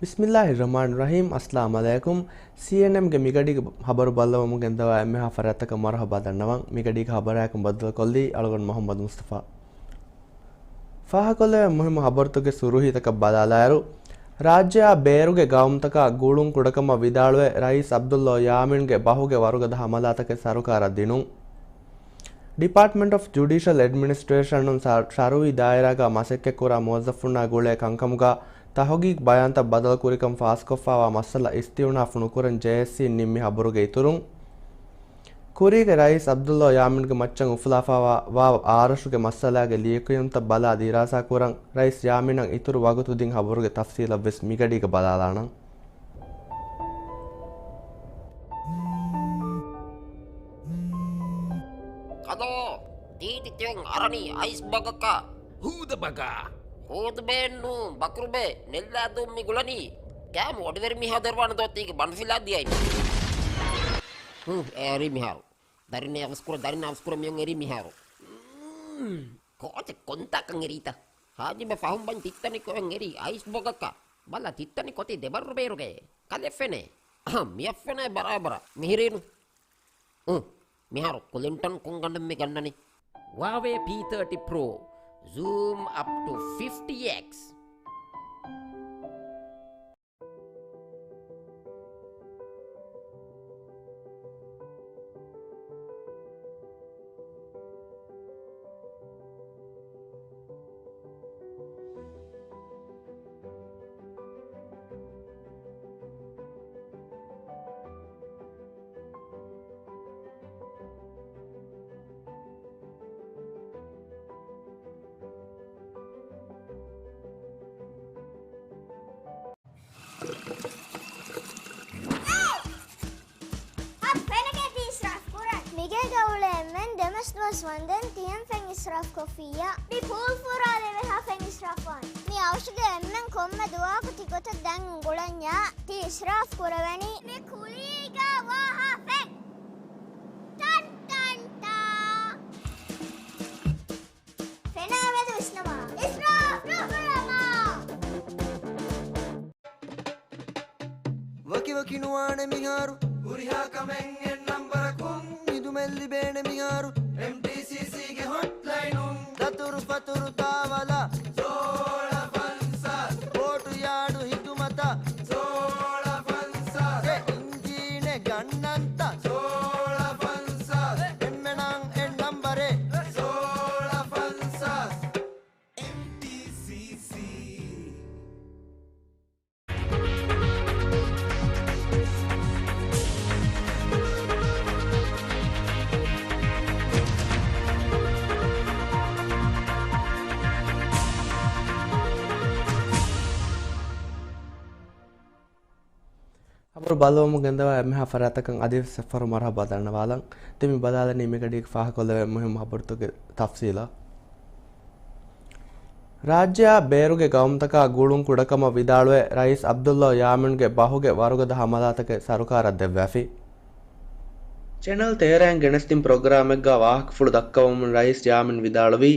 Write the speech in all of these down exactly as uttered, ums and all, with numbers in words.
ބިސްމިއްލާހި ރަޙްމާނި ރަޙީމް. އައްސަލާމް ޢަލައިކުމް. ސީއެންއެމްގެ މިގަޑީގެ ހަބަރު ބައްލަވަމުން ގެންދަވާ އެންމެހާ ފަރާތްތަކަށް މަރުޙަބާ ދަންނަވަން. މިގަޑީގެ ހަބަރާއެކު ބައްދަލުކޮށްލީ އަޅުގަނޑު މުޙައްމަދު މުޞްޠަފާ. ފާހަގަކޮށްލެވޭ މުހިއްމު ހަބަރުތަކުގެ ސުރުޚީތަކަށް ބަލާލާއިރު، ރާއްޖެއާ ބޭރުގެ ގައުމުތަކާ ގުޅުން ކުޑަކަމަށް ވިދާޅުވެ، ރައީސް ޢަބްދުﷲ ޔާމީންގެ ބަހުގެ ވަރުގަދަ ހަމަލާތަކެއް ސަރުކާރަށް ދިނުން. ޑިޕާޓްމަންޓް އޮފް ޖުޑިޝަލް އެޑްމިނިސްޓްރޭޝަނުން ޝަ-، ޝަރުއީ ދާއިރާގަ މަސައްކަތްކުރާ މުވައްޒަފުންނާ ގުޅޭ ކަންކަމުގަ ތަހުގީގު ބަޔާންތައް ބަދަލުކުރިކަމަށް ފާސްކޮށްފާވާ މައްސަލަ އިސްތިއުނާފު ނުކުރަން ޖޭއެސްސީ ނިންމި ހަބަރުގެ އިތުރުން، ކުރީގެ ރައީސް ޢަބްދުﷲ ޔާމީންގެ މައްޗަށް އުފުލާފާވާ، ވާ އާރަށުގެ މައްސަލާގެ ލިޔެކިޔުންތައް ބަލާ ދިރާސާކުރަން ރައީސް ޔާމީނަށް އިތުރު ވަގުތު ދިން ހަބަރުގެ ތަފްސީލަށްވެސް މިގަޑީގަ ބަލާލާނަން. ކަލޯ، ދީދި ތިއުން އަރަނީ އައިސް ބަގަކަށް. ހޫދަ ބަގާ. ހޫދުބޭއެއްނޫ، ބަކުރުބޭ، ނެއްލާދޫން މި ގުޅަނީ. ކާމު އޮޑިވެރި މީހާ ދެރުވާނެ ދޯ ތީގެ ބަނޑުފިލާ ދިޔައި. ހުން، އެރީ މިހާރު. ދަރިން އަވަސްކުރަ، ދަރިން އަވަސްކުރަ މިއުން އެރީ މިހާރު. މް، ކޯޗެއް ކޮންތާކަން އެރީތަ؟ ހާޖިބެ ފަހުން ބަން ތިއްތަނި ކޮއެން އެރީ އައިސް ބޮގަކަށް. ބަލަ ތިއްތަނި ކޮތީ ދެބައްރު ބޭރުގައޭ. ކަލެ ފެނޭ. އަހަ، މިއަށް ފެނޭ ބަރާބަރަށް. މިހިރީނު. އު، މިހާރު ކުލިންޓަން ކޮންގަނޑެއް މި ގަންނަނީ؟ ހުއާވޭ ޕީ ތާޓީ ޕްރޯ. Zoom up to fifty X. އަ، ފެނަކޭ ތި އިސްރާފް ކުރަން. މިގޭގަ އުޅޭ އެންމެން ދެމަސް ދުވަސް ވަންދެން ތިހެން ފެން އިސްރާފް ކޮށްފިއްޔާ. މި ޕޫލް ފުރާލެވޭހާ ފެން އިސްރާފް ވާނެ. މި އަވަށުގެ އެންމެން ކޮންމެ ދުވަހަކު ތި ގޮތަށް ދަން އުނގުޅަންޏާ ތި އިސްރާފް ކުރެވެނީ. މި ކުލީގަ ވާހާ ފެން. ޓަން ޓަން ޓާ. ފެނާ މެދު ވިސްނަމާ. އިސްރާފް ނުކުރަމާ. ވަކިވަކި ނުވާނެ މިހާރު. ހުރިހާ ކަމެއް އެއް ނަންބަރަކުން. ނިދުމެއް ލިބޭނެ މިހާރު. އެމްޓީސީސީގެ ހޮޓްލައިނުން. ދަތުރު ފަތުރު ތާވަލަށް. ސޯޅަ ފަންސާސް. ބޯޓު ޔާޑު ހިދުމަތަށް. ސޯޅަ ފަންސާސް. އެ އިންޖީނެއް ގަންނަންތަ؟ ސޯޅަ ފަންސާސް. އެންމެނަށް އެއް ނަންބަރެއް. ސޯޅަ ފަންސާސް. އެމްޓީސީސީ. ހަބަރު ބައްލަވަމުން ގެންދަވާ އެންމެހާ ފަރާތްތަކަށް އަދިވެސް އެއްފަހަރު މަރުޙަބާ ދަންނަވާލަން. ދެން މި ބަލާލަނީ މިގަޑީގަ ފާހަގަކޮށްލެވޭ މުހިއްމު ހަބަރުތަކުގެ ތަފްސީލަށް. ރާއްޖެއާ ބޭރުގެ ގައުމުތަކާ ގުޅުން ކުޑަކަމަށް ވިދާޅުވެ، ރައީސް ޢަބްދުﷲ ޔާމީންގެ ބަހުގެ ވަރުގަދަ ހަމަލާތަކެއް ސަރުކާރަށް ދެއްވާފި. ޗެނަލް ތޭރައިން ގެނެސްދިން ޕްރޮގްރާމެއްގަ ވާހަކަފުޅު ދައްކަވަމުން ރައީސް ޔާމީން ވިދާޅުވީ،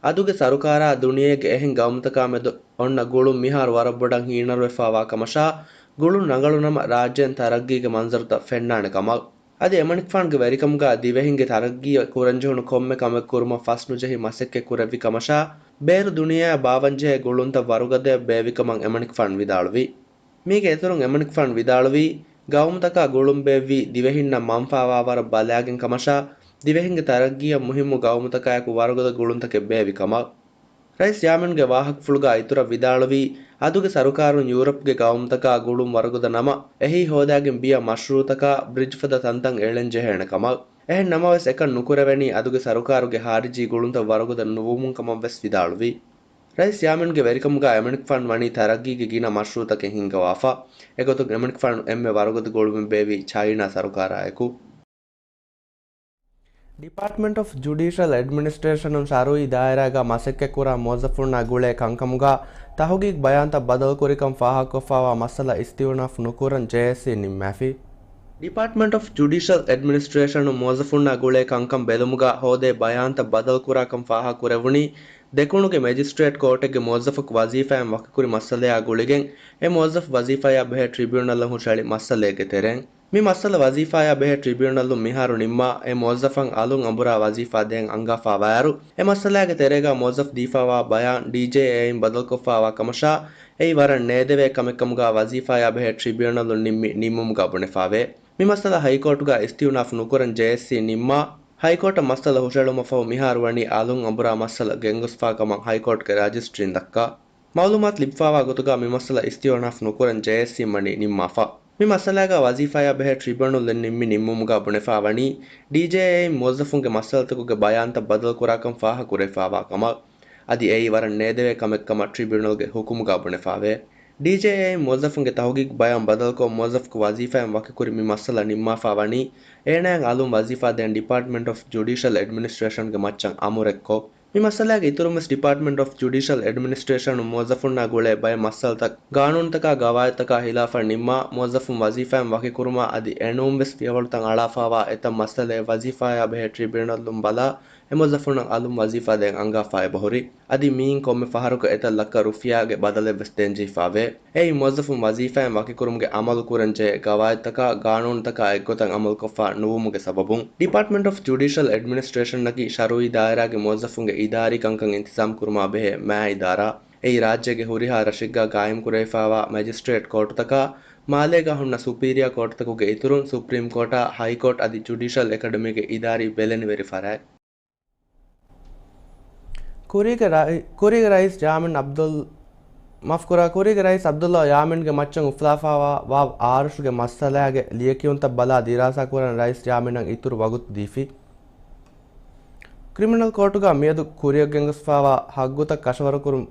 އަދުގެ ސަރުކާރާ ދުނިޔޭގެ އެހެން ގައުމުތަކާ މެދު އޮންނަ ގުޅުން މިހާރު ވަރަށް ބޮޑަށް ހީނަރުވެފާވާ ކަމަށާ، ގުޅުން ރަނގަޅު ނަމަ ރާއްޖޭން ތަރައްގީގެ މަންޒަރުތައް ފެންނާނެ ކަމަށް. އަދި އެމަނިކުފާނުގެ ވެރިކަމުގަ ދިވެހިންގެ ތަރައްގީއަށް ކުރަންޖެހުނު ކޮންމެ ކަމެއް ކުރުމަށް ފަސްނުޖެހި މަސައްކަތް ކުރެއްވި ކަމަށާ، ބޭރު ދުނިޔެއަށް ބާވަންޖެހޭ ގުޅުންތައް ވަރުގަދަޔަށް ބޭއްވިކަމަށް އެމަނިކުފާނު ވިދާޅުވި. މީގެ އިތުރުން އެމަނިކުފާނު ވިދާޅުވީ، ގައުމުތަކާ ގުޅުން ބޭއްވީ ދިވެހިންނަށް މަންފާވާވަރަށް ބަލާގެން ކަމަށާ، ދިވެހިންގެ ތަރައްގީއަށް މުހިއްމު ގައުމުތަކާއެކު ވަރުގަދަ ގުޅުންތަކެއް ބޭއްވި ކަމަށް. ރައީސް ޔާމީންގެ ވާހަކަފުޅުގަ އިތުރަށް ވިދާޅުވީ، އަދުގެ ސަރުކާރުން ޔޫރަޕްގެ ގައުމުތަކާ ގުޅުން ވަރުގަދަ ނަމަ، އެހީ ހޯދާގެން ބިޔަ މަޝްރޫއުތަކާ ބްރިޖް ފަދަ ތަންތަން އެޅެން ޖެހޭނެ ކަމަށް. އެހެން ނަމަވެސް އެކަން ނުކުރެވެނީ އަދުގެ ސަރުކާރުގެ ހާރިޖީ ގުޅުންތައް ވަރުގަދަ ނުވުމުން ކަމަށް ވެސް ވިދާޅުވީ. ރައީސް ޔާމީންގެ ވެރިކަމުގަ އެމަނިކުފާން ވަނީ ތަރައްގީގެ ގިނަ މަޝްރޫއުތަކެއް ހިންގަވާފަ. އެގޮތުން އެމަނިކުފާނު އެންމެ ވަރުގަދަ ގުޅުމެއް ބޭއްވީ ޗައިނާ ސަރުކާރާއެކު. ޑިޕާޓްމަންޓް އޮފް ޖުޑިޝަލް އެޑްމިނިސްޓްރޭޝަނުން ޝަރުއީ ދާއިރާގަ މަސައްކަތްކުރާ މުވައްޒަފުންނާ ގުޅޭ ކަންކަމުގަ ތަހުގީގު ބަޔާންތައް ބަދަލުކުރިކަން ފާހަގަކޮށްފާވާ މައްސަލަ އިސްތިއުނާފު ނުކުރަން ޖޭއެސްސީ ނިންމާފި. ޑިޕާޓްމަންޓް އޮފް ޖުޑިޝަލް އެޑްމިނިސްޓްރޭޝަނުން މުވައްޒަފުންނާ ގުޅޭ ކަންކަން ބެލުމުގަ ހޯދޭ ބަޔާންތައް ބަދަލުކުރާކަން ފާހަގަކުރެވުނީ، ދެކުނުގެ މެޖިސްޓްރޭޓް ކޯޓެއްގެ މުވައްޒަފަކު ވަޒީފާއިން ވަކިކުރި މައްސަލަޔާ ގުޅިގެން، އެ މުވައްޒަފު ވަޒީފާޔާ ބެހޭ ޓްރިބިއުނަލަށް ހުށަހެޅި މައްސަލައެއްގެ ތެރެއިން. މި މައްސަލަ ވަޒީފާޔާ ބެހޭ ޓްރިބިއުނަލުން މިހާރު ނިންމާ، އެ މުވައްޒަފަށް އަލުން އަނބުރާ ވަޒީފާ ދޭން އަންގާފާވާއިރު، އެ މައްސަލާގެ ތެރޭގަ މުވައްޒަފު ދީފާވާ ބަޔާން ޑީޖޭއޭއިން ބަދަލުކޮށްފާވާ ކަމަށާ، އެއީ ވަރަށް ނޭދެވޭ ކަމެއްކަމުގަ ވަޒީފާޔާ ބެހޭ ޓްރިބިއުނަލުން ނިންމި ނިންމުމުގަ ބުނެފާވޭ. މި މައްސަލަ ހައިކޯޓުގަ އިސްތިއުނާފް ނުކުރަން ޖޭއެސްސީ ނިންމާ، ހައިކޯޓަށް މައްސަލަ ހުށަހެޅުމަށްފަހު މިހާރު ވަނީ އަލުން އަނބުރާ މައްސަލަ ގެންގޮސްފާ ކަމަށް ހައިކޯޓުގެ ރަޖިސްޓްރީން ދައްކާ. މައުލޫމާތު ލިބިފާވާ ގޮތުގަ މި މައްސަލަ އިސްތިއުނާފް ނުކުރަން ޖޭއެސްސީން ވަނީ ނިންމާފަ. މި މައްސަލާގަ ވަޒީފާޔާ ބެހޭ ޓްރިބިއުނަލުން ނިންމި ނިންމުމުގަ ބުނެފާވަނީ، ޑީޖޭއޭއިން މުވައްޒަފުންގެ މައްސަލަތަކުގެ ބަޔާންތައް ބަދަލުކުރާކަން ފާހަގަކުރެވިފާވާ ކަމަށް. އަދި އެއީ ވަރަށް ނޭދެވޭ ކަމެއްކަމަށް ޓްރިބިއުނަލްގެ ހުކުމުގަ ބުނެފާވޭ. ޑީޖޭއޭއިން މުވައްޒަފުންގެ ތަހުގީގު ބަޔާން ބަދަލުކޮށް، މުވައްޒަފަކު ވަޒީފާއިން ވަކިކުރި މި މައްސަލަ ނިންމާފާވަނީ، އޭނާއަށް އަލުން ވަޒީފާ ދޭން ޑިޕާޓްމަންޓް އޮފް ޖުޑިޝަލް އެޑްމިނިސްޓްރޭޝަންގެ މައްޗަށް އަމުރެއްކޮށް. މި މައްސަލާގެ އިތުރުންވެސް ޑިޕާޓްމަންޓް އޮފް ޖުޑިޝަލް އެޑްމިނިސްޓްރޭޝަނުން މުވައްޒަފުންނާ ގުޅޭ ބައެއް މައްސަލަތައް ގާނޫނުތަކާ ގަވާއިދުތަކާ ހިލާފަށް ނިންމާ، މުވައްޒަފުން ވަޒީފާއިން ވަކިކުރުމާ އަދި އެނޫންވެސް ފިޔަވަޅުތައް އަޅާފާވާ އެތައް މައްސަލައެއް ވަޒީފާޔާ ބެހޭ ޓްރިބިއުނަލުން ބަލާ، އެ މުވައްޒަފުންނަށް އަލުން ވަޒީފާ ދޭން އަންގާފާ އެބަހުރި. އަދި މިއިން ކޮންމެ ފަހަރަކު އެތައް ލައްކަ ރުފިޔާގެ ބަދަލެއްވެސް ދޭންޖެހިފާވޭ. އެއީ މުވައްޒަފުން ވަޒީފާއިން ވަކިކުރުމުގެ އަމަލު ކުރަންޖެހޭ ގަވާއިދުތަކާ، ގާނޫނުތަކާ އެއްގޮތަށް އަމަލުކޮށްފާ ނުވުމުގެ ސަބަބުން. ޑިޕާޓްމަންޓް އޮފް ޖުޑިޝަލް އެޑްމިނިސްޓްރޭޝަނަކީ ޝަރުއީ ދާއިރާގެ މުވައްޒަފުންގެ އިދާރީ ކަންކަން އިންތިޒާމް ކުރުމާ ބެހޭ މާތް އިދާރާ. އެއީ ރާއްޖޭގެ ހުރިހާ ރަށެއްގަ ގާއިމްކުރެވިފާވާ މެޖިސްޓްރޭޓް ކޯޓުތަކާ، މާލޭގަ ހުންނަ ސުޕީރިއާ ކޯޓުތަކުގެ އިތުރުން ސުޕްރީމް ކޯޓާ، ހައިކޯޓް އަދި ޖުޑިޝަލް އެކަޑަމީގެ އިދާރީ ބެލެނިވެރި ފަރާތް. ކުރީގެ ރައި-، ކުރީގެ ރައީސް ޔާމީން އަބްދުލް-، މާފުކުރާ، ކުރީގެ ރައީސް އަބްދުﷲ ޔާމީންގެ މައްޗަށް އުފުލާފާވާ ވާވް އާރަށުގެ މައްސަލާގެ ލިޔެކިޔުންތައް ބަލާ ދިރާސާކުރަން ރައީސް ޔާމީނަށް އިތުރު ވަގުތު ދީފި. ކްރިމިނަލް ކޯޓުގަ މިއަދު ކުރިއަށް ގެންގޮސްފާވާ ހައްގުތައް ކަށަވަރުކުރުން،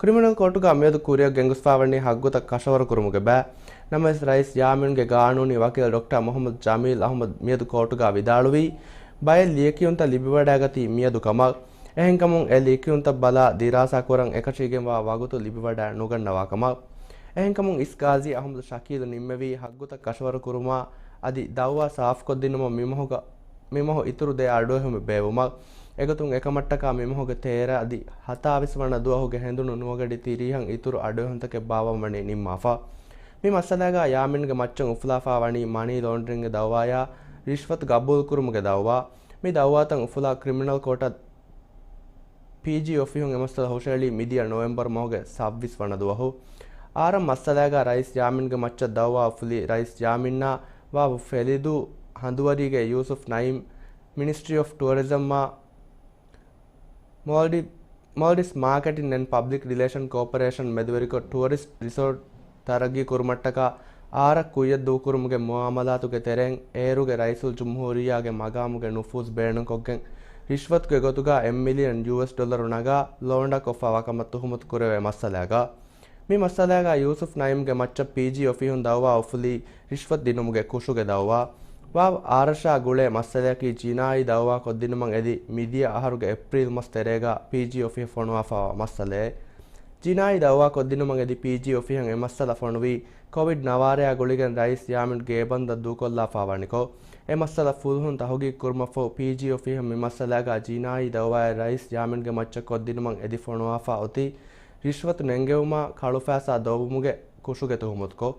ކްރިމިނަލް ކޯޓުގަ މިއަދު ކުރިއަށް ގެންގޮސްފާވަނީ ހައްގުތައް ކަށަވަރުކުރުމުގެ ބައި. ނަމަވެސް، ރައީސް ޔާމީންގެ ގާނޫނީ ވަކީލް ޑޮކްޓަރ މުހައްމަދު ޖަމީލް އަހްމަދު މިއަދު ކޯޓުގަ ވިދާޅުވީ، ބައެއް ލިޔެކިޔުންތައް ލިބިވަޑައިގަތީ މިއަދު ކަމަށް. އެހެންކަމުން، އެ ލިޔެކިޔުންތައް ބަލާ ދިރާސާކުރަން އެކަށީގެންވާ ވަގުތު ލިބިވަޑައި ނުގަންނަވާ ކަމަށް. އެހެންކަމުން، އިސް ގާޒީ އަހްމަދު ޝަކީލު ނިންމެވީ ހައްގުތައް ކަށަވަރުކުރުމާ އަދި ދައުވާ ސާފުކޮށްދިނުމަށް މިމަހުގަ-، މިމަހު އިތުރު ދެ އަޑުއެހުމެއް ބޭއްވުމަށް. އެގޮތުން އެކަމަށްޓަކާ މިމަހުގެ ތޭރަ އަދި ހަތާވީސް ވަނަ ދުވަހުގެ ހެނދުނު ނުވަގަޑި ތިރީހަށް އިތުރު އަޑުއެހުންތަކެއް ބާއްވަން ވަނީ ނިންމާފަ. މި މައްސަލާގަ ޔާމީންގެ މައްޗަށް އުފުލާފާ ވަނީ މަނީ ލޯންޑްރިންގ ދައުވާޔާ ރިޝްވަތު ގަބޫލުކުރުމުގެ ދައުވާ. މި ދައުވާތައް އުފުލާ ކްރިމިނަލް ކޯޓަށް ޕީޖީ އޮފީހުން އެ މައްސަލަ ހުށަހެޅީ މިދިޔަ ނޮވެމްބަރު މަހުގެ ސައްވީސް ވަނަ ދުވަހު. އާރަށް މައްސަލާގަ ރައީސް ޔާމީންގެ މައްޗަށް ދައުވާ އުފުލީ ރައީސް ޔާމީންއާ ވާ ފެލިދޫ ހަނދުވަރީގެ ޔޫސުފް ނައީމް، މިނިސްޓްރީ އޮފް ޓުއަރިޒަމްއާ މޯލްޑި-، މޯލްޑިވްސް މާކެޓިން އެންޑް ޕަބްލިކް ރިލޭޝަން ކޯޕަރޭޝަން މެދުވެރިކޮށް ޓުއަރިސްޓް ރިސޯޓް ތަރައްގީ ކުރުމަށްޓަކާ އާރަށް ކުއްޔަށް ދޫކުރުމުގެ މުއާމަލާތުގެ ތެރެއިން އޭރުގެ ރައީސުލްޖުމްހޫރިއްޔާގެ މަގާމުގެ ނުފޫޒް ބޭނުންކޮށްގެން ރިޝްވަތުގެ ގޮތުގަ އެއް މިލިއަން ޔޫއެސް ޑޮލަރު ނަގާ ލޯންޑާ ކޮށްފާވާ ކަމަށް ތުހުމަތު ކުރެވޭ މައްސަލާގަ. މި މައްސަލާގަ ޔޫސުފް ނައީމްގެ މައްޗަށް ޕީޖީ އޮފީހުން ދައުވާ އުފުލީ ރިޝްވަތް ދިނުމުގެ ކުށުގެ ދައުވާ. ވާވް އާރަށާ ގުޅޭ މައްސަލަޔަކީ ޖިނާއީ ދައުވާ ކޮށްދިނުމަށް އެދި މިދިޔަ އަހަރުގެ އޭޕްރީލް މަސް ތެރޭގަ ޕީޖީ އޮފީހަށް ފޮނުވާފާވާ މައްސަލައެއް. ޖިނާއީ ދައުވާ ކޮށްދިނުމަށް އެދި ޕީޖީ އޮފީހަށް އެ މައްސަލަ ފޮނުވީ ކޮވިޑް ނަވާރަޔާ ގުޅިގެން ރައީސް ޔާމީން ގޭބަންދަށް ދޫކޮށްލާފާ ވަނިކޮށް، އެ މައްސަލަ ފުލުހުން ތަހުގީގު ކުރުމަށްފަހު ޕީޖީ އޮފީހަށް މި މައްސަލާގަ ޖިނާއީ ދައުވާއެއް ރައީސް ޔާމީންގެ މައްޗަށް ކޮށްދިނުމަށް އެދި ފޮނުވާފާ އޮތީ ރިޝްވަތު ނެންގެވުމާ ކަޅުފައިސާ ދޮވުމުގެ ކުށުގެ ތުހުމަތުކޮށް.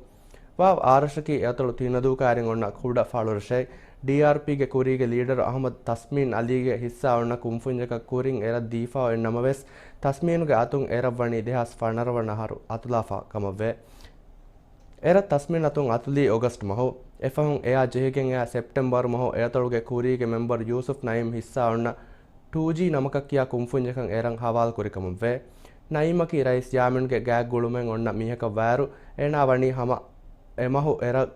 ވާވް އާރަށަކީ އެއަތޮޅު ތިނަދޫކާރިން އޮންނަ ކުޑަ ފަޅުރަށެއް. ޑީއާރްޕީގެ ކުރީގެ ލީޑަރު އަހުމަދު ތަސްމީން އަލީގެ ހިއްސާ އޮންނަ ކުންފުންޏަކަށް ކުރިން އެރަށް ދީފާ އޮތް ނަމަވެސް، ތަސްމީނުގެ އަތުން އެރަށް ވަނީ ދެހާސް ފަނަރަ ވަނަ އަހަރު އަތުލާފާ ކަމަށްވޭ. އެރަށް ތަސްމީން އަތުން އަތުލީ އޮގަސްޓް މަހު. އެފަހުން އެއާ ޖެހިގެން އެއާ ސެޕްޓެމްބަރު މަހު އެއަތޮޅުގެ ކުރީގެ މެމްބަރު ޔޫސުފް ނައީމް ހިއްސާ އޮންނަ ޓޫޖީ ނަމަކަށް ކިޔާ ކުންފުންޏަކަށް އެރަށް ހަވާލުކުރި ކަމަށްވޭ. ނައީމަކީ ރައީސް ޔާމީންގެ ގާތް ގުޅުމެއް އޮންނަ މީހަކަށް ވާއިރު، އޭނާ ވަނީ ހަމަ އެމަހު އެރަށް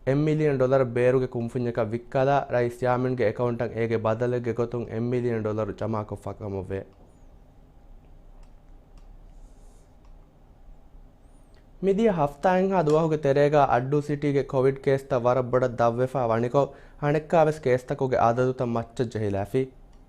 އެއް މިލިއަން ޑޮލަރ ބޭރުގެ ކުންފުންޏަކަށް ވިއްކާލާ، ރައީސް ޔާމީންގެ އެކައުންޓަށް އޭގެ ބަދަލެއްގެ ގޮތުން އެއް މިލިއަން ޑޮލަރު ޖަމާކޮށްފަ ކަމަށްވޭ. މިދިޔަ ހަފްތާއެއްހާ ދުވަހުގެ ތެރޭގަ އައްޑޫ ސިޓީގެ ކޮވިޑް ކޭސްތައް ވަރަށް ބޮޑަށް ދަށްވެފާ ވަނިކޮށް، ހަނެއްކާވެސް ކޭސްތަކުގެ އަދަދުތައް މައްޗަށް ޖެހިލާފި.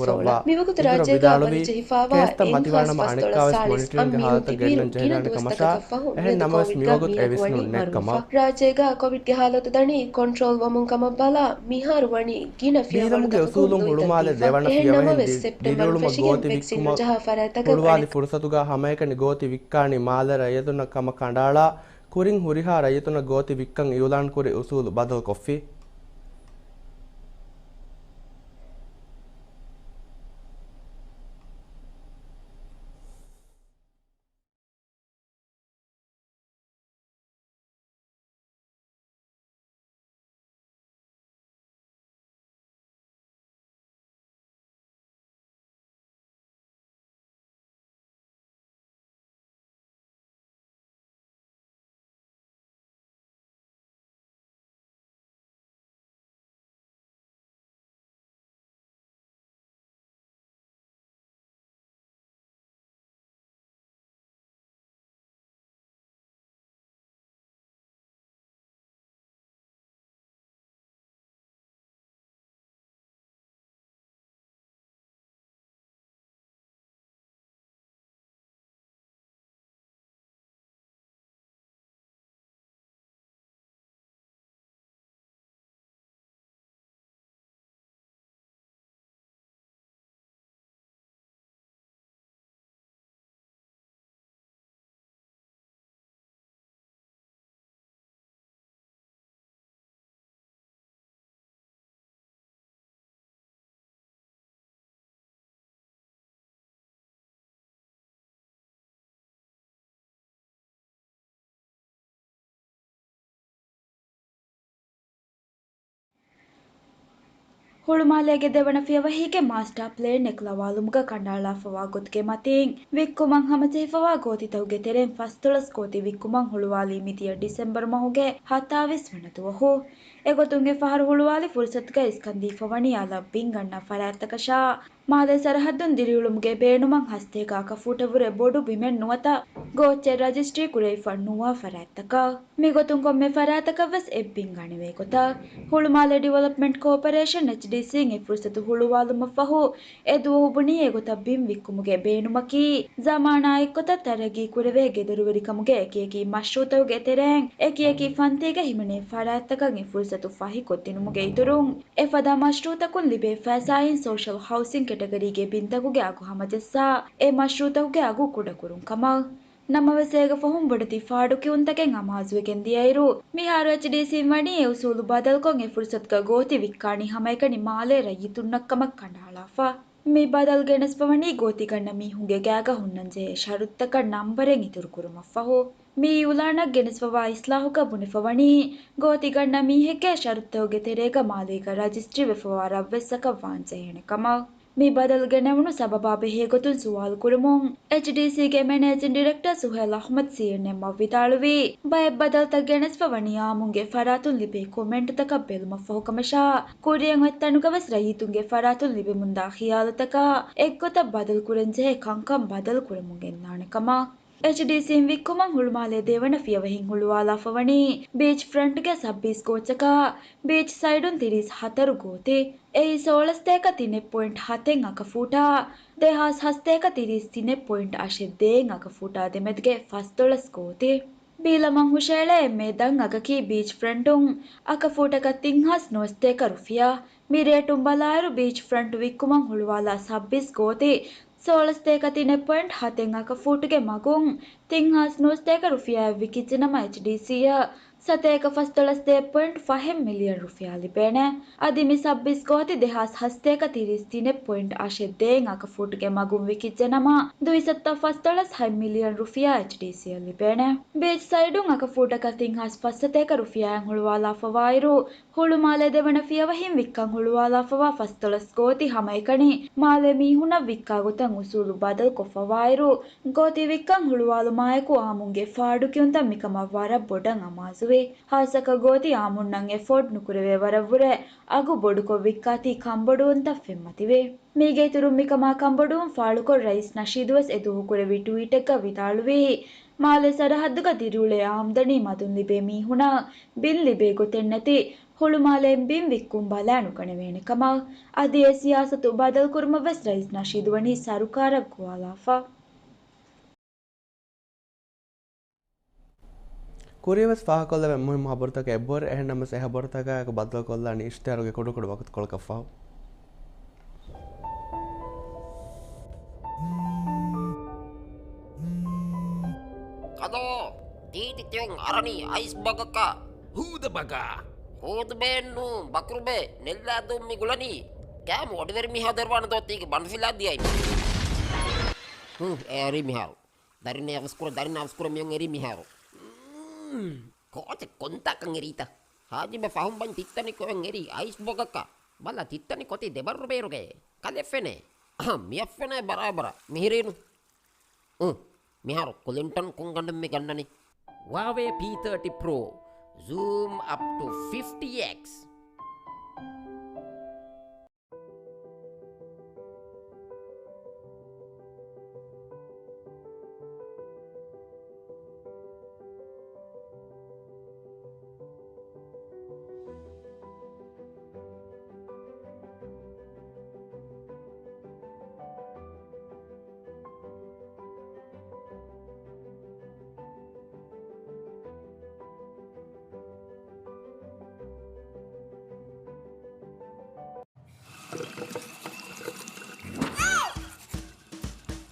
ކުރައްވާ. މިވަގުތު ރާއްޖޭގަ ވަންޖެހިފާވާ ކޭސްތައް މަތިވާނަމަ އަނެއްކާވެސް މޮނިޓަރިންގ ހާލަތަށް ގެންނަން ޖެހިލާނެ ކަމަށާ، އެހެން ނަމަވެސް މިވަގުތު އެ ވިސްނުން ނެތް ކަމަށް. ރާއްޖޭގަ ކޮވިޑްގެ ހާލަތު ދަނީ ކޮންޓްރޯލް ވަމުން ކަމަށް ބަލާ، މިހާރު ވަނީ ގިނަ ފިޔަވަޅުތަކުން ލުއިތަން ދީފަ. އެހެން ނަމަވެސް، ސެޕްޓެމްބަރު ފެށިގެން ވެކްސިން ނުޖަހާ ފަރާތްތަކަށް ހުޅުވާލި ފުރުސަތުގަ ހަމައެކަނި ގޯތި ވިއްކާނީ މާލެ ރައްޔިތުންނަށް ކަމަށް ކަނޑައަޅާ، ކުރިން ހުރިހާ ރައްޔިތުންނަށް ގޯތި ވިއްކަން އިއުލާންކުރި އުސޫލު ބަދަލުކޮށްފި. ހުޅުމާލޭގެ ދެވަނަ ފިޔަވަހީގެ މާސްޓާ ޕްލޭންއެއް ލަވާލުމުގަ ކަނޑައަޅާފަވާ ގޮތުގެ މަތީން، ވިއްކުމަށް ހަމަޖެހިފަވާ ގޯތިތަކުގެ ތެރެއިން ފަސްދޮޅަސް ގޯތި ވިއްކުމަށް ހުޅުވާލީ މިދިޔަ ޑިސެމްބަރު މަހުގެ ހަތާވީސް ވަނަ ދުވަހު. އެގޮތުން އެފަހަރު ހުޅުވާލި ފުރުސަތުގައި އިސްކަން ދީފަވަނީ އަލަށް ބިން ގަންނަ ފަރާތްތަކަށާ، މާލޭ ސަރަހައްދުން ދިރިއުޅުމުގެ ބޭނުމަށް ހަސަތޭކަ އަކަފޫޓަށްވުރެ ބޮޑު ބިމެއް ނުވަތަ ގޯއްޗެއް ރަޖިސްޓްރީ ކުރެވިފަ ނުވާ ފަރާތްތަކަށް. މިގޮތުން ކޮންމެ ފަރާތަކަށްވެސް އެއް ބިން ގަނެވޭ ގޮތަށް، ހުޅުމާލެ ޑިވެލޮޕްމަންޓް ކޯޕަރޭޝަން، އެޗްޑީސީން، އެ ފުރުސަތު ހުޅުވާލުމަށްފަހު، އެ ދުވަހު ބުނީ އެގޮތަށް ބިން ވިއްކުމުގެ ބޭނުމަކީ، ޒަމާނާ އެއްގޮތަށް ތަރައްގީ ކުރެވޭ ގެދޮރުވެރިކަމުގެ އެކިއެކި މަޝްރޫއުތަކުގެ ތެރެއިން އެކިއެކި ފަންތީގަ ހިމެނޭ ފަރާތްތަކަށް އެ ފުރުސަތު ފަހިކޮށްދިނުމުގެ އިތުރުން، އެފަދަ މަޝްރޫއުތަކުން ލިބޭ ފައިސާއިން ސޯޝަލް ހައުސިން ކެޓަގަރީގެ ބިންތަކުގެ އަގު ހަމަޖައްސާ، އެ މަޝްރޫއުތަކުގެ އަގު ކުޑަކުރުން ކަމަށް. ނަމަވެސް، އޭގެ ފަހުން ބޮޑެތި ފާޑުކިޔުންތަކެއް އަމާޒުވެގެން ދިޔައިރު، މިހާރު އެޗްޑީސީން ވަނީ އެ އުސޫލު ބަދަލުކޮށް، އެ ފުރުސަތުގަ ގޯތި ވިއްކާނީ ހަމައެކަނި މާލޭ ރައްޔިތުންނަށް ކަމަށް ކަނޑައަޅާފަ. މި ބަދަލު ގެނެސްފަވަނީ ގޯތި ގަންނަ މީހުންގެ ގާގަ ހުންނަންޖެހޭ ޝަރުތުތަކަށް ނަންބަރެއް އިތުރުކުރުމަށްފަހު. މި އިއުލާނަށް ގެނެސްފަވާ އިސްލާހުގަ ބުނެފަވަނީ، ގޯތި ގަންނަ މީހެއްގެ ޝަރުތުތަކުގެ ތެރޭގަ މާލޭގަ ރަޖިސްޓްރީ ވެފަވާ ރަށްވެސްތަކަށް ވާންޖެހޭނެ ކަމަށް. މި ބަދަލު ގެނެވުނު ސަބަބާ ބެހޭގޮތުން ސުވާލު ކުރުމުން، އެޗްޑީސީގެ މެނޭޖިން ޑިރެކްޓަރ ސުހޭލް އަޙްމަދު ސީއެންއެމްއަށް ވިދާޅުވީ، ބައެއް ބަދަލުތައް ގެނެސްފަވަނީ އާއްމުންގެ ފަރާތުން ލިބޭ ކޮމެންޓުތަކަށް ބެލުމަށްފަހު ކަމަށާ، ކުރިއަށް އޮތް ތަނުގަވެސް ރައްޔިތުންގެ ފަރާތުން ލިބެމުންދާ ޚިޔާލުތަކާ އެއްގޮތަށް ބަދަލުކުރަންޖެހޭ ކަންކަން ބަދަލުކުރަމުން ގެންދާނެ ކަމަށް. އެޗްޑީސީން ވިއްކުމަށް ހުޅުމާލޭ ދެވަނަ ފިޔަވަހިން ހުޅުވާލާފަ ވަނީ ބީޗް ފްރަންޓްގެ ސައްބީސް ކޯޗަކާ، ބީޗް ސައިޑުން ތިރީސް ހަތަރު ގޯތި. އެއީ ސޯޅަސް ތޭކަ ތިނެއް ޕޮއިންޓް ހަތެއް އަކަފޫޓާ، ދެހާސް ހަސް ތޭކަ ތިރީސް ތިނެއް ޕޮއިންޓް އަށެއް ދޭއް އަކަފޫޓާ ދެމެދުގެ ފަސްދޮޅަސް ގޯތި. ބީލަމަން ހުށައެޅޭ އެންމެ ދަށް އަގަކީ ބީޗް ފްރަންޓުން އަކަފޫޓަކަށް ތިން ހާސް ނުވަސް ތޭކަ ރުފިޔާ. މި ރޭޓުން ބަލާއިރު، ބީޗް ފްރަންޓް ވިއްކުމަށް ހުޅުވާލާ ސައްބީސް ގޯތި ސޯޅަސް ތޭކަ ތިނެއް ޕޮއިންޓް ހަތެއް އަކަފޫޓުގެ މަގުން ތިން ހާސް ނުވަސް ތޭކަ ރުފިޔާއެއް ވިކިއްޖެނަމަ، އެޗްޑީސީއަށް ސަތޭކަ ފަސްދޮޅަސް ދޭއް ޕޮއިންޓް ފަހެއް މިލިއަން ރުފިޔާ ލިބޭނެ. އަދި މި ސައްބީސް ގޯތި ދެހާސް ހަސް ތޭކަ ތިރީސް ތިނެއް ޕޮއިންޓް އަށެއް ދޭއް އަކަފޫޓުގެ މަގުން ވިކިއްޖެނަމަ، ދުއިސައްތަ ފަސްދޮޅަސް ހަތް މިލިއަން ރުފިޔާ އެޗްޑީސީއަށް ލިބޭނެ. ބީޗް ސައިޑުން އަކަފޫޓަކަށް ތިން ހާސް ފަސް ތޭކަ ރުފިޔާއެއް ހުޅުވާލާފަވާއިރު، ހުޅުމާލޭ ދެވަނަ ފިޔަވަހިން ވިއްކަން ހުޅުވާލާފަވާ ފަސްދޮޅަސް ގޯތި ހަމައެކަނި މާލޭ މީހުނަށް ވިއްކާ ގޮތަށް އުސޫލު ބަދަލުކޮށްފަވާއިރު، ގޯތި ވިއްކަން ހުޅުވާލުމާއެކު އާއްމުންގެ ފާޑުކިޔުންތައް މިކަމަށް ވަރަށް ބޮޑަށް އަމާޒުވޭ. ހާއްސަކޮށް ގޯތި އާއްމުންނަށް އެފޯޑް ނުކުރެވޭ ވަރަށްވުރެ އަގު ބޮޑުކޮށް ވިއްކާތީ ކަންބޮޑުވުންތައް ފެންމަތިވޭ. މީގެ އިތުރުން މިކަމާ ކަންބޮޑުވުން ފާޅުކޮށް ރައީސް ނަޝީދުވެސް އެދުވަހު ކުރެއްވި ޓްވީޓެއްގަ ވިދާޅުވީ، މާލެ ސަރަހައްދުގަ ދިރިއުޅޭ އާމްދަނީ މަދުން ލިބޭ މީހުނަށް ބިން ލިބޭ ގޮތެއް ނެތި ހުޅުމާލެއިން ބިން ވިއްކުން ބަލާނުގަނެވޭނެ ކަމަށް. އަދި އެ ސިޔާސަތު ބަދަލުކުރުމަށް ވެސް ރައީސް ނަޝީދު ވަނީ ސަރުކާރަށް ގޮވާލާފަ. ކުރިޔަށް ވެސް ފާހަގަކޮށްލެވޭ މުހިއްމު ހަބަރުތަކެއް އެބަހުރި. އެހެންނަމަވެސް އެ ހަބަރުތަކާއެކު ބައްދަލުކޮށްލާނީ އިޝްތިހާރުގެ ކުޑަކުޑަ ވަގުތުކޮޅަކަށްފަހު. ކަލޯ، ތީތި ތިއުން އަރަނީ އައިސް ބަގަކަށް. ހޫދަ ބަގާ. ހޫދު ބޭންނު، ބަކުރުބޭ، ނެއްލާދޫ މި ގުޅަނީ. ކައިމު އޮޑިވެރި މީހާ ދެރުވާނެ ދޯ ތީގެ ބަނޑުފިލާ ދިޔައި. ހު، އެ އަރި މިހާރު. ދަރިން އަވަސްކުރ، ދަރިން އަވަސްކުރ މިއޮން އެރި މިހާރު. މް، ކޯޗެ ކޮންތާކަން އެރީތަ؟ ހާޖިބެ ފަހުން ބަން ތިއްތަނި ކޮއެން އެރީ އައިސް ބޮގަކަށް. ބަލަ ތިއްތަނި ކޮތި ދެބަރު ބޭރުގެ. ކަލެ ފެނޭ. އަހަ، މިއަށް ފެނޭ ބަރާބަރަށް. މިހިރީނު. އު، މިހާރު ކުލިންޓަން ކޮން ގަނޑެއް މި ގަންނަނީ؟ ވާވޭ ޕީ ތާޓީ ޕްރޯ. Zoom up to fifty X.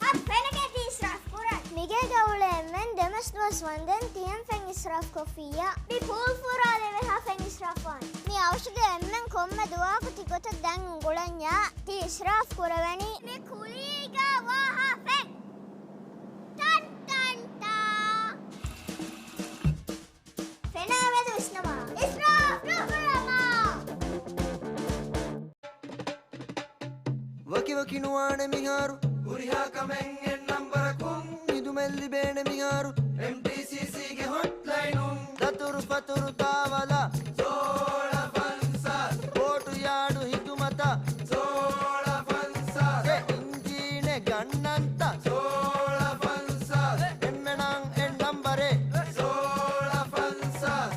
އަދި ފެނެގެ ތި އިސްރާފް ކުރަން. މިގޭގަ އުޅޭ އެންމެން ދެމަސް ދުވަސް ވަންދެން ތިހެން ފެން އިސްރާފް ކޮށްފިއްޔާ. މި ޕޫލް ފުރާލެވޭ ހާ ފެން އިސްރާފް ވާން. މި އަވަށުގެ އެންމެން ކޮންމެ ދުވަހަކު ތި ގޮތަށް ދަން އުނގުޅަންޏާ. ތި އިސްރާފް ކުރެވެނީ. މި ކުލީގަ ވާ ހާ ފެން. ޓަން ޓަން ޓާ. ފެނާ މެދު ވިސްނަމާ. އިސްރާފް ނުކުރަމާ. ވަކިވަކި ނުވާނެ މިހާރު. ހުރިހާ ކަމެއް އެއް ނަންބަރަކުން. ހިދުމަތް ލިބޭނެ މިހާރު. އެމްޓީސީސީގެ ހޮޓްލައިނުން. ދަތުރު ފަތުރު ތާވަލަށް. ސޯޅަ ފަންސާސް. ބޯޓު ޔާޑު ހިދުމަތަށް. ސޯޅަ ފަންސާސް. އެ އިންޖީނެއް ގަންނަންތަ؟ ސޯޅަ ފަންސާސް. އެންމެނަށް އެއް ނަންބަރެއް. ސޯޅަ ފަންސާސް.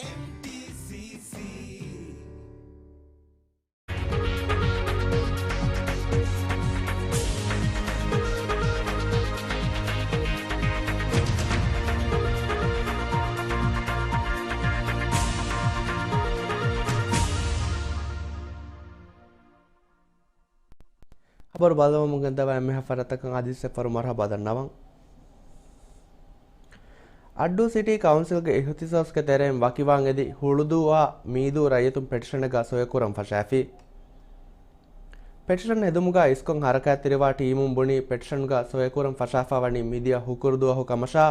އެމްޓީސީސީ. ޚަބަރު ބައްލަވަމުން ގެންދަވާ އެންމެހާ ފަރާތްތަކަށް އަދިވެސް އެއްފަހަރު މަރުޙަބާ ދަންނަވަން. އައްޑޫ ސިޓީ ކައުންސިލްގެ އިހުތިސާސްގެ ތެރެއިން ވަކިވާން އެދި ހުޅުދޫއާ މީދޫ ރައްޔިތުން ޕެޓިޝަނެއްގަ ސޮއެކުރަން ފަށާފި. ޕެޓިޝަން ހެދުމުގަ އިސްކޮށް ހަރަކާތްތެރިވާ ޓީމުން ބުނީ، ޕެޓިޝަންގަ ސޮއެކުރަން ފަށާފަވަނީ މިދިޔަ ހުކުރު ދުވަހު ކަމަށާ،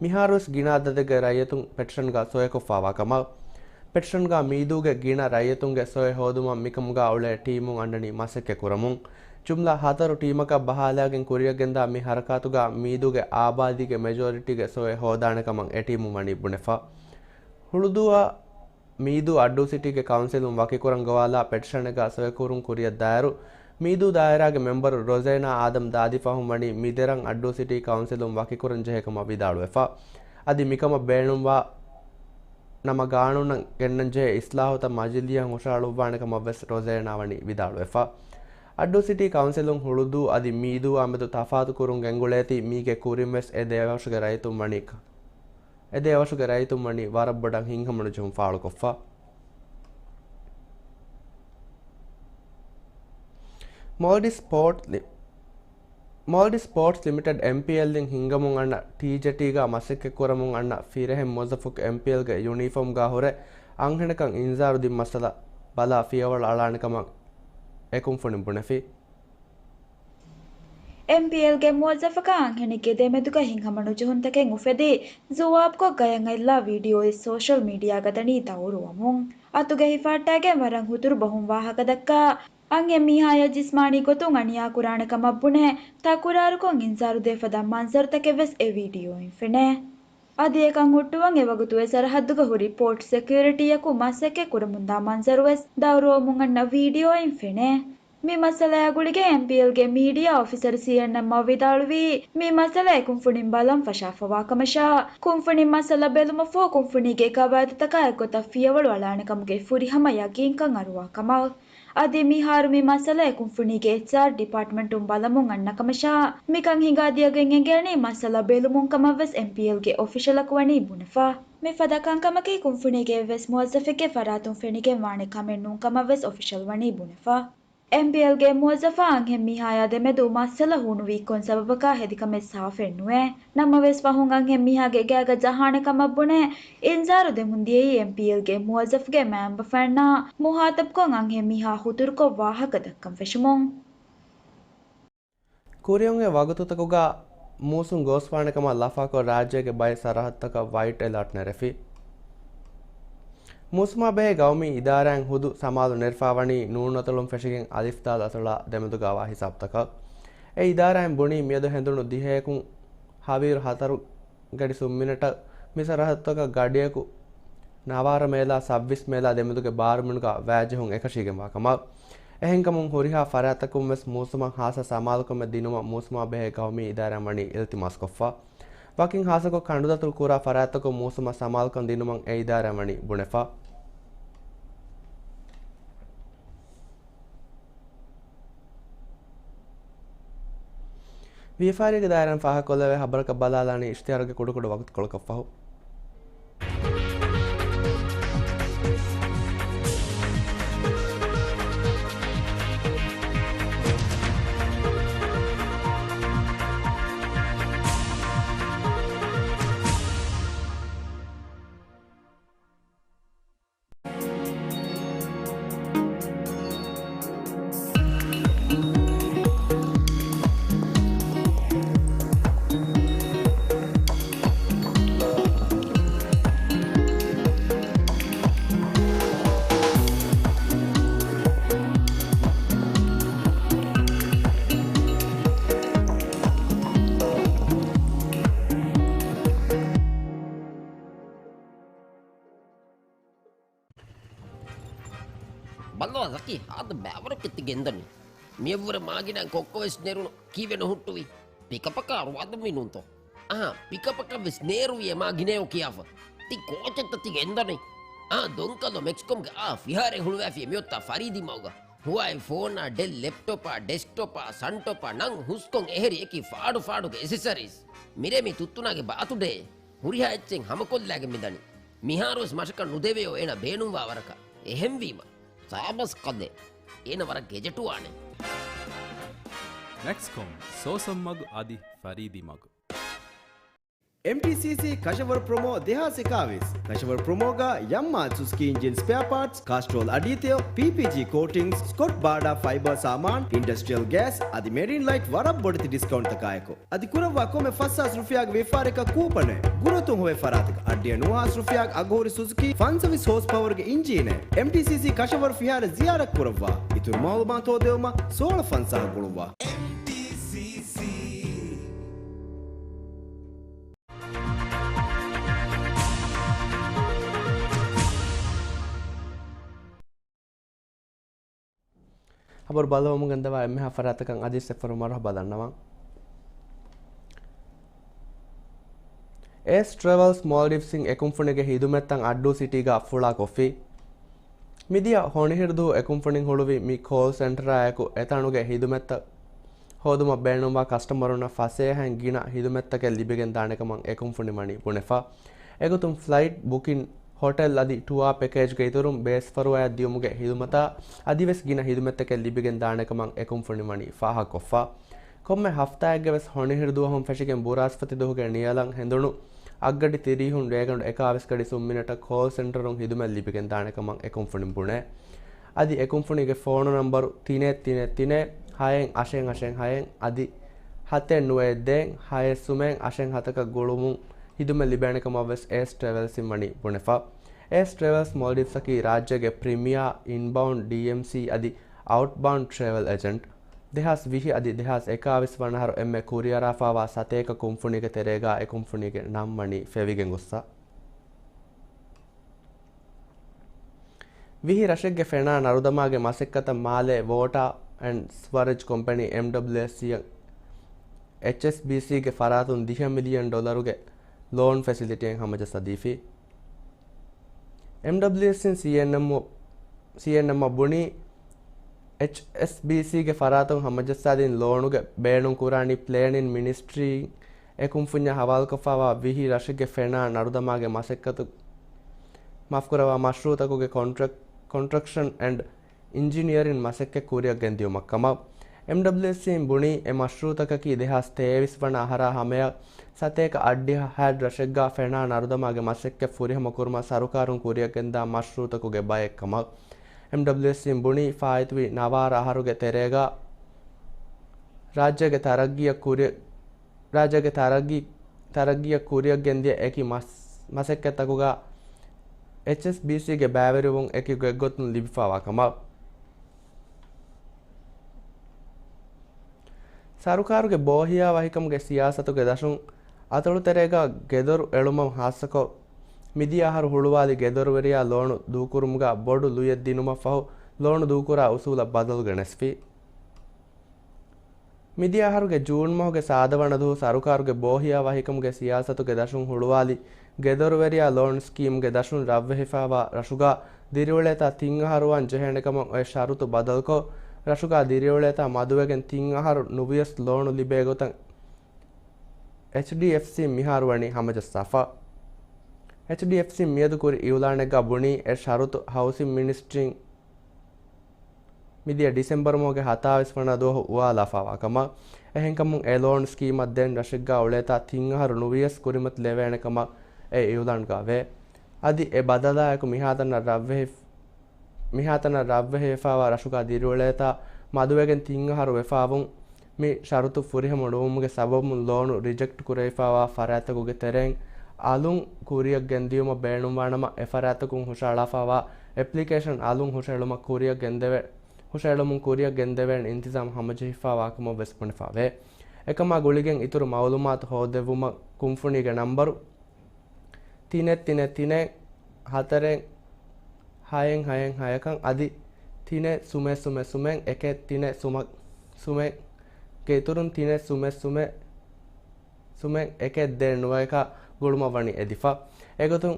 މިހާރުވެސް ގިނަ އަދަދެއްގެ ރައްޔިތުން ޕެޓިޝަންގަ ސޮއެކޮށްފަވާ ކަމަށް. ޕެޓިޝަންގަ މީދޫގެ ގިނަ ރައްޔިތުންގެ ސޮއެ ހޯދުމަށް މިކަމުގަ އުޅޭ ޓީމުން އަންނަނީ މަސައްކަތް ކުރަމުން. ޖުމްލަ ހަތަރު ޓީމަކަށް ބަހާލާގެން ކުރިއަށްގެންދާ މި ހަރަކާތުގަ މީދޫގެ އާބާދީގެ މެޖޯރިޓީގެ ސޮއެ ހޯދާނެ ކަމަށް އެ ޓީމުން ވަނީ ބުނެފަ. ހުޅުދޫއާ މީދޫ އައްޑޫ ސިޓީގެ ކައުންސިލުން ވަކިކުރަން ގޮވާލާ ޕެޓިޝަނެއްގަ ސޮއެކުރުން ކުރިއަށްދާއިރު، މީދޫ ދާއިރާގެ މެމްބަރު ރޮޒޭނާ އާދަމް ދާދި ފަހުން ވަނީ މި ދެ ރަށް އައްޑޫ ސިޓީ ކައުންސިލުން ވަކިކުރަން ޖެހޭ ކަމަށް ވިދާޅުވެފަ. އަދި މިކަމަށް ބޭނުންވާ ނަމަ ގާނޫނަށް ގެންނަން ޖެހޭ އިސްލާހުތައް މަޖިލީހަށް ހުށަހަޅުއްވާނެ ކަމަށް ވެސް ރޮޒޭނާ ވަނީ ވިދާޅުވެފަ. އައްޑޫ ސިޓީ ކައުންސިލުން ހުޅުދޫ އަދި މީދޫއާ މެދު ތަފާތު ކުރުން ގެންގުޅޭތީ މީގެ ކުރިން ވެސް އެ ދެ ވަށުގެ ރައްޔިތުން ވަނީ ކަ-، އެ ދެ ވަށުގެ ރައްޔިތުން ވަނީ ވަރަށް ބޮޑަށް ހިތްހަމަނުޖެހުން ފާޅުކޮށްފަ. މޯލްޑިވްސް ސްޕޯޓްސް ލި-، މޯލްޑިވްސް ސްޕޯޓްސް ލިމިޓެޑް، އެމްޕީއެލް އިން ހިންގަމުން އަންނަ ޓީ ޖެޓީގަ މަސައްކަތްކުރަމުން އަންނަ ފިރަހެން މުވައްޒަފަކު އެމްޕީއެލްގެ ޔުނީފޯމްގަ ހުރެ އަންހެނަކަށް އިންޒާރު ދިން މައްސަލަ ބަލާ ފިޔަވަޅު އަޅާނެ ކަމަށް އެ ކުންފުނިން ބުނެފި. އެމްޕީއެލްގެ މުވައްޒަފަކާ އަންހެނެއްގެ ދެމެދުގަ ހިތްހަމަނުޖެހުންތަކެއް އުފެދި، ޒުވާބުކޮށް ގަޔަށް އަތްލާ ވީޑިއޯއެއް ސޯޝަލް މީޑިއާގަ ދަނީ ދައުރުވަމުން. އަތުގަ ހިފާއްޓާގެން ވަރަށް ހުތުރު ބަހުން ވާހަކަ ދައްކާ، އަންހެން މީހާޔަށް ޖިސްމާނީ ގޮތުން އަނިޔާ ކުރާނެ ކަމަށް ބުނެ، ތަކުރާރުކޮށް އިންޒާރު ދޭ ފަދަ މަންޒަރުތަކެއް ވެސް އެ ވީޑިއޯއިން ފެނޭ. އަދި އެކަން ހުއްޓުވަން އެ ވަގުތު އެ ސަރަހައްދުގަ ހުރި ޕޯޓް ސެކިއުރިޓީއަކު މަސައްކަތް ކުރަމުންދާ މަންޒަރު ވެސް ދައުރުވަމުން އަންނަ ވީޑިއޯއިން ފެނޭ. މި މައްސަލައާ ގުޅިގެން އެމްޕީއެލްގެ މީޑިއާ އޮފިސަރ ސީއެންއެމްއަށް ވިދާޅުވީ، މި މައްސަލަ އެ ކުންފުނިން ބަލަން ފަށާފަވާ ކަމަށާ، ކުންފުނިން މައްސަލަ ބެލުމަށްފަހު ކުންފުނީގެ ގަވާއިދުތަކާ އެއްގޮތަށް ފިޔަވަޅު އަޅާނެ ކަމުގެ ފުރިހަމަ ޔަގީންކަން އަރުވާ ކަމަށް. އަދި މިހާރު މި މައްސަލަ އެ ކުންފުނީގެ އެޗްއާރް ޑިޕާޓްމަންޓުން ބަލަމުން އަންނަ ކަމަށާ، މިކަން ހިނގާ ދިޔަގެން އެނގޭނީ މައްސަލަ ބެލުމުން ކަމަށް ވެސް އެމްޕީއެލްގެ އޮފިޝަލަކު ވަނީ ބުނެފަ. މިފަދަ ކަންކަމަކީ ކުންފުނީގެ އެއްވެސް މުވައްޒަފެއްގެ ފަރާތުން ފެނިގެން ވާނެ ކަމެއް ނޫން ކަމަށް ވެސް އޮފިޝަލް ވަނީ ބުނެފަ. އެމްޕީއެލްގެ މުވައްޒަފާ އަންހެން މީހާޔާ ދެމެދު މައްސަލަ ހޫނުވީ ކޮން ސަބަބަކާ ހެދި ކަމެއް ސާފެއް ނުވޭ. ނަމަވެސް ފަހުން އަންހެން މީހާގެ ގާގަ ޖަހާނެ ކަމަށް ބުނެ، އިންޒާރު ދެމުން ދިޔައީ އެމްޕީއެލްގެ މުވައްޒަފުގެ މައިންބަފައިންނާ މުހާތަބްކޮށް އަންހެން މީހާ ހުތުރުކޮށް ވާހަކަ ދައްކަން ފެށުމުން. ކުރިއަށް އޮތް ވަގުތުތަކުގަ މޫސުން ގޯސްވާނެ ކަމަށް ލަފާކޮށް، ރާއްޖޭގެ ބައެއް ސަރަހައްދުތަކަށް ވައިޓް އެލާޓް ނެރެފި. މޫސުމާ ބެހޭ ގައުމީ އިދާރާއިން ހުދު ސަމާލު ނެރެފާވަނީ ނޫން އަތޮޅުން ފެށިގެން އަލިފް ދާލް އަތޮޅާ ދެމެދުގަ އަވާ ހިސާބުތަކަށް. އެ އިދާރާއިން ބުނީ، މިއަދު ހެނދުނު ދިހައެކުން ހަވީރު ހަތަރު ގަޑި ސުން މިނެޓަށް މި ސަރަހައްދުތަކަށް ގަޑިއަކު ނަވާރަ މޭލާ ސައްބީސް މޭލާ ދެމެދުގެ ބާރުމިނުގަ ވައިޖެހުން އެކަށީގެންވާ ކަމަށް. އެހެންކަމުން ހުރިހާ ފަރާތްތަކުން ވެސް މޫސުމަށް ހާއްސަ ސަމާލުކަމެއް ދިނުމަށް މޫސުމާ ބެހޭ ގައުމީ އިދާރާއިން ވަނީ އިލްތިމާސްކޮށްފަ. ވަކިން ހާއްސަކޮށް ކަނޑުދަތުރު ކުރާ ފަރާތްތަކުން މޫސުމަށް ސަމާލުކަން ދިނުމަށް އެ އިދާރާއިން ވަނީ ބުނެފަ. ވިޔަފާރީގެ ދާއިރާއިން ފާހަގަކޮށްލެވޭ ހަބަރަކަށް ބަލާލާނީ އިޝްތިހާރުގެ ކުޑަކުޑަ ވަގުތުކޮޅަކަށްފަހު. ބައްލަވާ ޒަކީ، ހާދަ ބައިވަރަކަށް ތި ގެންދަނީ. މިއަށްވުރެ މާގިނަ ކޮއްކޮވެސް ނެރުނު ކީއްވެ ނުހުއްޓުވީ؟ ޕިކަޕަކާ އަރުވާދަންވީ ނޫންތޯ؟ އާ، ޕިކަޕަކަށް ވެސް ނޭރުވި އެ މާގިނަޔޯ ކިޔާފަ. ތި ކޯޗެއްތަ ތި ގެންދަނީ؟ އާ، ދޮންކަލޯ މެކްސްކޮމްގެ އާ ފިހާރައެއް ހުޅުވައިފި އެ މިއޮތާ ފަރީދީ މަގުގަ. ހުވާއި ފޯނާ، ޑެލް ލެޕްޓޮޕާ، ޑެސްކްޓޮޕާ، ސަންޓޮޕާ ނަން ހުސްކޮން އެހެރި އެކި ފާޑު ފާޑުގެ އެސެސަރީސް. މިރޭ މި ތުއްތުނާގެ ބާތުޑޭ. ހުރިހާ އެއްޗެއް ހަމަކޮށްލާގެން މިދަނީ. މިހާރުވެސް މަށަކަށް ނުދެވެޔޯ އޭނަ ބޭނުންވާ ވަރަކަށް. އެހެންވީމަ، ސާބަސް ކަލޭ. އޭނަ ވަރަށް ގެޖެޓުވާނެ. މެކްސްކޮމް، ސޯސަން މަގު އަދި ފަރީދީ މަގު. އެމްޓީސީސީ ކަށަވަރު ޕްރޮމޯ ދެހާސް އެކާވީސް. ކަށަވަރު ޕްރޮމޯގަ ޔަމްމާ ސުޒުކީ އިންޖިން ސްޕެއާ ޕާޓްސް، ކާސްޓްރޯލް އަޑިއެތެޔޮ، ޕީޕީޖީ ކޯޓިންގްސް، ސްކޮޓް ބާޑާ ފައިބާ ސާމާން، އިންޑަސްޓްރިއަލް ގޭސް އަދި މެރިން ލައިޓް ވަރަށް ބޮޑެތި ޑިސްކައުންޓްތަކާއެކު. އަދި ކުރައްވާ ކޮންމެ ފަސް ހާސް ރުފިޔާގެ ވިޔަފާރިއަކަށް ކޫޕަނެއް. ގުރުއަތުން ހޮވޭ ފަރާތަކަށް އަށްޑިހަ ނުވަ ހާސް ރުފިޔާގެ އަގުހުރި ސުޒުކީ ފަންސަވީސް ހޯސް ޕަވަރގެ އިންޖީނެއް. އެމްޓީސީސީ ކަށަވަރު ފިހާރަ ޒިޔާރަތް ކުރައްވާ. އިތުރު މައުލޫމާތު ހޯދެވުމަށް ސޯޅަ ފަންސާހަށް ގުޅުއްވާ. އެމްޓީސީސީ. ހަބަރު ބައްލަވަމުން ގެންދަވާ އެންމެހާ ފަރާތަކަށް އަދި އެއްފަހަރު މަރުހަބާ ދަންނަވަން. އޭސް ޓްރެވެލްސް މޯލްޑިވްސްއިން އެ ކުންފުނީގެ ހިދުމަތްތައް އައްޑޫ ސިޓީގަ ފުޅާ ކޮށްފި. މިދިޔަ ހޮނިހިރުދުވަހު އެ ކުންފުނިން ހުޅުވި މި ކޯލް ސެންޓަރާއެކު އެތަނުގެ ހިދުމަތްތައް ހޯދުމަށް ބޭނުންވާ ކަސްޓަމަރުންނަށް ފަސޭހައިން ގިނަ ހިދުމަތްތަކެއް ލިބިގެން ދާނެކަމަށް އެ ކުންފުނި ވަނީ ބުނެފަ. އެގޮތުން ފްލައިޓް ބުކިން، ހޮޓެލް އަދި ޓުއާ ޕެކޭޖްގެ އިތުރުން ބޭސްފަރުވާއަށް ދިޔުމުގެ ހިދުމަތާ އަދިވެސް ގިނަ ހިދުމަތްތަކެއް ލިބިގެން ދާނެކަމަށް އެ ކުންފުނި ވަނީ ފާހަގަކޮށްފަ. ކޮންމެ ހަފްތާއެއްގެ ވެސް ހޮނިހިރުދުވަހުން ފެށިގެން ބުރާސްފަތިދުވަހުގެ ނިޔަލަށް ހެނދުނު އަށްގަޑި ތިރީހުން ރޭގަނޑު އެކާވީސް ގަޑި ސުން މިނެޓަށް ކޯލް ސެންޓަރުން ހިދުމަތް ލިބިގެން ދާނެކަމަށް އެ ކުންފުނިން ބުނޭ. އަދި އެ ކުންފުނީގެ ފޯނު ނަންބަރު ތިނެއް ތިނެއް ތިނެއް ހައެއް އަށެއް އަށެއް ހައެއް އަދި ހަތެއް ނުވައެއް ދޭއް ހައެއް ސުމެއް އަށެއް ހަތަކަށް ގުޅުމުން ހިދުމަތް ލިބޭނެކަމަށް ވެސް އޭސް ޓްރެވެލްސްއިން ވަނީ ބުނެފަ. އޭސް ޓްރެވެލްސް މޯލްޑިވްސްއަކީ ރާއްޖޭގެ ޕްރިމިއާ އިންބައުންޑް ޑީއެމްސީ އަދި އައުޓްބައުންޑް ޓްރެވެލް އެޖެންޓް. ދެހާސް ވިހި އަދި ދެހާސް އެކާވީސް ވަނަ އަހަރު އެންމެ ކުރިއަރާފައިވާ ސަތޭކަ ކުންފުނީގެ ތެރޭގަ އެ ކުންފުނީގެ ނަން ވަނީ ފެވިގެން ގޮއްސަ. ވިހި ރަށެއްގެ ފެނާ ނަރުދަމާގެ މަސައްކަތަށް މާލޭ ވޯޓާ އެންޑް ސްވަރެޖް ކޮމްޕެނީ، އެމްޑަބްލިއުއެސްސީ، އެޗްއެސްބީސީގެ ފަރާތުން ދިހަ މިލިއަން ޑޮލަރުގެ ލޯން ފެސިލިޓީއެއް ހަމަޖައްސަދީފި. އެމްޑަބްލިއުއެސްސީން ސީއެންއެމް، ސީއެންއެމްއަށް ބުނީ، އެޗްއެސްބީސީގެ ފަރާތުން ހަމަޖައްސާދިން ލޯނުގެ ބޭނުން ކުރާނީ ޕްލޭނިން މިނިސްޓްރީ އެ ކުންފުންޏާ ހަވާލުކޮށްފައިވާ ވިހި ރަށެއްގެ ފެނާ ނަރުދަމާގެ މަސައްކަތު، މާފުކުރައްވާ، މަޝްރޫއުތަކުގެ ކޮންޓްރެކް، ކޮންޓްރަކްޝަން އެންޑް އިންޖިނިއަރިން މަސައްކަތް ކުރިއަށް ގެންދިޔުމަށްކަމަށް. އެމްޑަބްލިއުއެސްސީން ބުނީ، އެ މަޝްރޫއުތަކަކީ ދެހާސް ތޭވީސް ވަނަ އަހަރާ ހަމަޔަށް ސަތޭކަ އަށްޑިހަ ހައިޓް ރަށެއްގަ ފެނާ ނަރުދަމާގެ މަސައްކަތް ފުރިހަމަ ކުރުމަށް ސަރުކާރުން ކުރިއަށް ގެންދާ މަޝްރޫއުތަކުގެ ބައެއްކަމަށް. އެމްޑަބްލިއުއެސްސީން ބުނީ، ފާއިތުވި ނަވާރަ އަހަރުގެ ތެރޭގަ ރާއްޖޭގެ ތަރައްގީއަށް ކުރި، ރާއްޖޭގެ ތަރައްގީ، ތަރައްގީއަށް ކުރިއަށް ގެންދިޔަ އެކި މަސް، މަސައްކަތްތަކުގަ އެޗްއެސްބީސީގެ ބައިވެރިވުން އެކި ގޮތްގޮތުން ލިބިފައިވާ ކަމަށް. ސަރުކާރުގެ ބޯހިޔާވަހިކަމުގެ ސިޔާސަތުގެ ދަށުން އަތޮޅުތެރޭގަ ގެދޮރު އެޅުމަށް ހާއްސަކޮށް، މިދިޔަ އަހަރު ހުޅުވާލި ގެދޮރުވެރިޔާ ލޯނު ދޫކުރުމުގަ ބޮޑު ލުޔެއް ދިނުމަށްފަހު، ލޯނު ދޫކުރާ އުސޫލަށް ބަދަލު ގެނެސްފި. މިދިޔަ އަހަރުގެ ޖޫން މަހުގެ ސާދަ ވަނަ ދުވަހު ސަރުކާރުގެ ބޯހިޔާ ވަހިކަމުގެ ސިޔާސަތުގެ ދަށުން ހުޅުވާލި ގެދޮރުވެރިޔާ ލޯން ސްކީމްގެ ދަށުން ރަށްވެހިފައިވާ ރަށުގަ ދިރިއުޅޭތާ ތިން އަހަރު ވާން ޖެހޭނެ ކަމަށް އޮތް ޝަރުތު ބަދަލުކޮށް، ރަށުގަ ދިރިއުޅޭތާ މަދުވެގެން ތިން އަހަރު ނުވިޔަސް ލޯނު ލިބޭ ގޮތަށް އެޗްޑީއެފްސީ މިހާރު ވަނީ ހަމަޖައްސާފަ. އެޗްޑީއެފްސީ މިއަދު ކުރި އިއުލާނެއްގަ ބުނީ، އެ ޝަރުތު ހައުސިން މިނިސްޓްރީން މިދިޔަ ޑިސެމްބަރު މަހުގެ ހަތާވީސް ވަނަ ދުވަހު އުވާލާފައިވާ ކަމަށް. އެހެންކަމުން އެ ލޯން ސްކީމަށް ދެން ރަށެއްގަ އުޅޭތާ ތިން އަހަރު ނުވިޔަސް ކުރިމަތި ލެވޭނެ ކަމަށް އެ އިއުލާންގަ ވޭ. އަދި އެ ބަދަލާއެކު މިހާތަނަށް ރަށްވެހި، މިހާތަނަށް ރަށްވެހިވެފައިވާ ރަށުގަ ދިރިއުޅޭތާ މަދުވެގެން ތިން އަހަރު ވެފައިވުން މި ޝަރުތު ފުރިހަމަ ނުވުމުގެ ސަބަބުން ލޯނު ރިޖެކްޓް ކުރެވިފައިވާ ފަރާތްތަކުގެ ތެރެއިން އަލުން ކުރިއަށް ގެންދިޔުމަށް ބޭނުންވާނަމަ، އެ ފަރާތްތަކުން ހުށައަޅާފައިވާ އެޕްލިކޭޝަން އަލުން ހުށައެޅުމަށް ކުރިއަށް ގެންދެވޭ، ހުށައެޅުމުން ކުރިއަށް ގެންދެވޭނެ އިންތިޒާމް ހަމަޖެހިފައިވާކަމަށް ވެސް ބުނެފައިވޭ. އެކަމާ ގުޅިގެން އިތުރު މައުލޫމާތު ހޯއްދެއްވުމަށް ކުންފުނީގެ ނަންބަރު ތިނެއް ތިނެއް ތިނެއް ހަތަރެއް ހައެއް ހައެއް ހަޔަކަށް އަދި ތިނެއް ސުމެއް ސުމެއް ސުމެއް އެކެއް ތިނެއް ސުމެއް ސުމެއްގެ އިތުރުން ތިނެއް ސުމެއް ސުމެއް ސުމެއް އެކެއް ދޭއް ނުވައެކާ ގުޅުމަށް ވަނީ އެދިފަ. އެގޮތުން،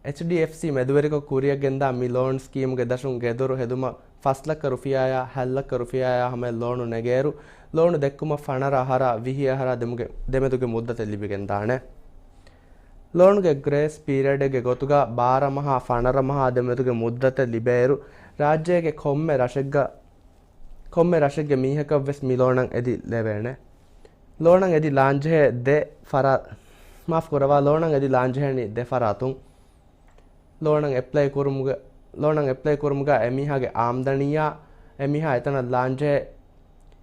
އެޗްޑީއެފްސީ މެދުވެރިކޮށް ކުރިއަށް ގެންދާ މި ލޯން ސްކީމްގެ ދަށުން ގެދޮރު ހެދުމަށް ފަސް ލައްކަ ރުފިޔާއާ ހަތް ލައްކަ ރުފިޔާއާ ހަމަޔަށް ލޯނު ނެގޭއިރު، ލޯނު ދެއްކުމަށް ފަނަރަ އަހަރާ ވިހި އަހަރާ ދެމުގެ، ދެމެދުގެ މުއްދަތެއް ލިބިގެންދާނެ. ލޯނުގެ ގްރޭސް ޕީރިއަޑެއްގެ ގޮތުގަ ބާރަ މަހާ ފަނަރަ މަހާ ދެމެދުގެ މުއްދަތެއް ލިބޭއިރު، ރާއްޖޭގެ ކޮންމެ ރަށެއްގަ، ކޮންމެ ރަށެއްގެ މީހަކަށް ވެސް މި ލޯނަށް އެދި ލެވޭނެ. ލޯނަށް އެދި ލާންޖެހޭ ދެ ފަރާ، މާފު ކުރަވާ، ލޯނަށް އެދި ލާންޖެހޭނީ ދެ ފަރާތުން. ލޯނަށް އެޕްލައި ކުރުމުގަ، ލޯނަށް އެޕްލައި ކުރުމުގަ އެމީހާގެ އާމްދަނީއާ އެމީހާ އެތަނަށް ލާންޖެހޭ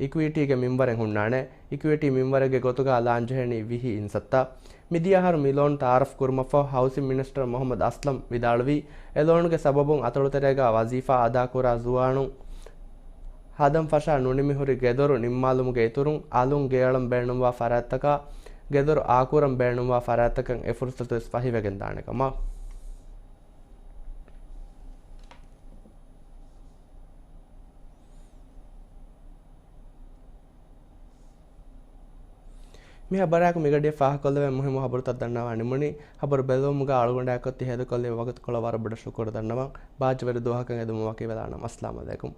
އިކުއިޓީގެ މިންވަރެއް ހުންނާނެ. އިކުއިޓީ މިންވަރެއްގެ ގޮތުގަ ލާންޖެހޭނީ ވިހި އިންސައްތަ. މިދިޔަ އަހަރު މި ލޯން ތައާރަފް ކުރުމަށްފަހު ހައުސިން މިނިސްޓަރ މުހައްމަދު އަސްލަމް ވިދާޅުވީ، އެ ލޯނުގެ ސަބަބުން އަތޮޅުތެރޭގަ ވަޒީފާ އަދާކުރާ ޒުވާނުން ހަދަން ފަށާ ނުނިމިހުރި ގެދޮރު ނިންމާލުމުގެ އިތުރުން، އަލުން ގެއަޅަން ބޭނުންވާ ފަރާތްތަކާ، ގެދޮރު އާކުރަން ބޭނުންވާ ފަރާތްތަކަށް އެ ފުރުސަތު ވެސް ފަހިވެގެން ދާނެ ކަމަށް. މި ހަބަރާއެކު މިގަޑިއަށް ފާހަގަކޮށްލެވޭ މުހިއްމު ހަބަރުތައް ދަންނަވާ ނިމުނީ. ހަބަރު ބެލުމުގަ އަޅުގަނޑާއެކު ތި ހޭދަކޮށްލި ވަގުތުކޮޅަށް ވަރަށް ބޮޑަށް ޝުކުރު ދަންނަވަން. ބާއްޖަވެރި ދުވަހަކަށް އެދުމުން ވަކިވެލާނަން. އައްސަލާމު ޢަލައިކުމް.